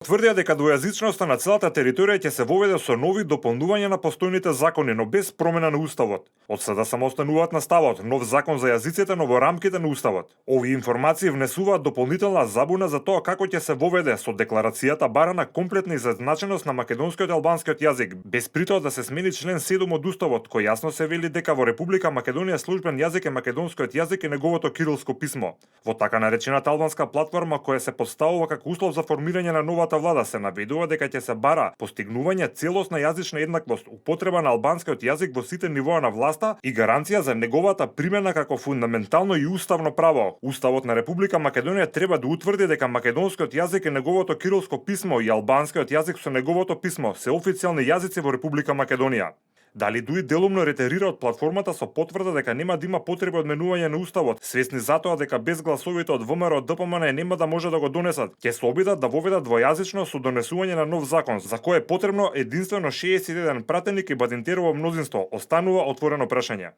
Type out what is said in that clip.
потврдија дека двојазичноста на целата територија ќе се воведе со нови дополнувања на постојните закони, но без промена на уставот. Од сега само остануваат на ставот нов закон за јазиците, но во рамките на уставот. Овие информации внесуваат дополнителна забуна за тоа како ќе се воведе со декларацијата барана комплетна изедначеност на македонскиот и албанскиот јазик, без при тоа да се смени член 7 од уставот, кој јасно се вели дека во Република Македонија службен јазик е македонскиот јазик и неговото кирилско писмо. Во така наречената албанска платформа која се поставува како услов за формирање на новата влада се наведува дека ќе се бара постигнување целосна јазична еднаквост, употреба на албанскиот јазик во сите нивоа на власта и гаранција за неговата примена како фундаментално и уставно право. Уставот на Република Македонија треба да утврди дека македонскиот јазик и неговото кирилско писмо и албанскиот јазик со неговото писмо се официјални јазици во Република Македонија. Дали дуи делумно ретерира од платформата со потврда дека нема да има потреба од менување на уставот, свесни затоа дека без гласовите од ВМРО ДПМН нема да може да го донесат, ќе се обидат да воведат двојазичност со донесување на нов закон, за кој е потребно единствено 61 пратеник и Бадинтерово мнозинство, останува отворено прашање.